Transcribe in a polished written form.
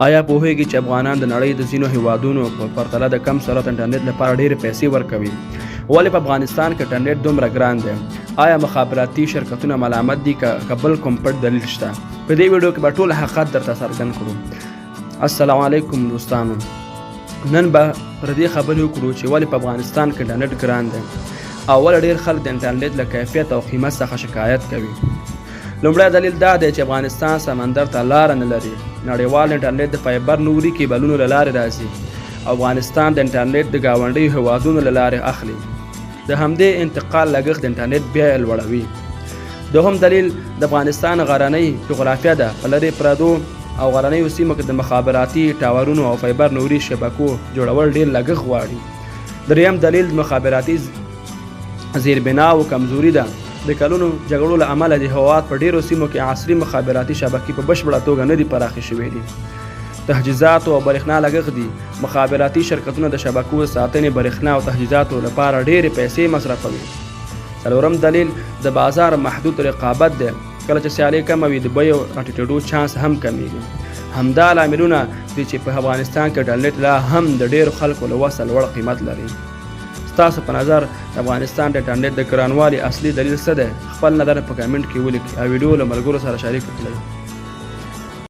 آیا پوهیږئ چې افغانان د نړۍ د ځینو هیوادونو په پرتله د کم سرعت انټرنیټ لپاره ډېرې پیسې ورکوي؟ ولې په افغانستان کې انټرنیټ دومره ګران دی؟ آیا مخابراتي شرکتونه ملامت دي که بل کوم پټ دلیل شته؟ په دې ویډیو کې به ټول حقیقت درته څرګند کړو. السلام علیکم دوستانو، نن به پر دې خبرې وکړو چې ولې په افغانستان کې انټرنیټ ګران دی او ولې ډېر خلک د انټرنیټ له کیفیت او قیمت څخه شکایت کوي. لومړی دلیل دا دی چې افغانستان سمندر ته لاره نه لري. نړیوال انټرنیټ د فایبر نوري کیبلونو له لارې راځي. افغانستان د انټرنیټ د ګاونډیو هیوادونو له لارې اخلي. د همدې انتقال لګښت د انټرنیټ بیه لوړوي. دوهم دلیل د افغانستان غرنۍ جغرافیه ده. په لرې پردو او غرنیو سیمو کې د مخابراتي ټاورونو او فایبر نوري شبکو جوړول ډیر لګښت غواړي. دریم دلیل د مخابراتي زیربناوو کمزوري ده. د کلونو جګړو له امله د هېواد په ډېرو سیمو کې عصري مخابراتي شبکې په بشپړه توګه نه دي پراخې شوې دي. تجهیزاتو او برېښنا لګښت دي. مخابراتي شرکتونه د شبکو د ساتنې، برېښنا او تجهیزاتو لپاره ډېرې پیسې مصرفوي. څلورم دلیل د بازار محدود رقابت دی. کله چې سیالي کمه وي، د بیو راټیټېدو چانس هم کمېږي. همدا لاملونه دي چې په افغانستان کې انټرنېټ لا هم د ډېرو خلکو له وسه لوړ قیمت لري. ستاسو په نظر د افغانستان د انټرنیټ د ګرانوالي اصلي دلیل څه دی؟ خپل نظر په کمنټ کې ولیکئ او ویډیو له ملګرو سره شریک کړئ.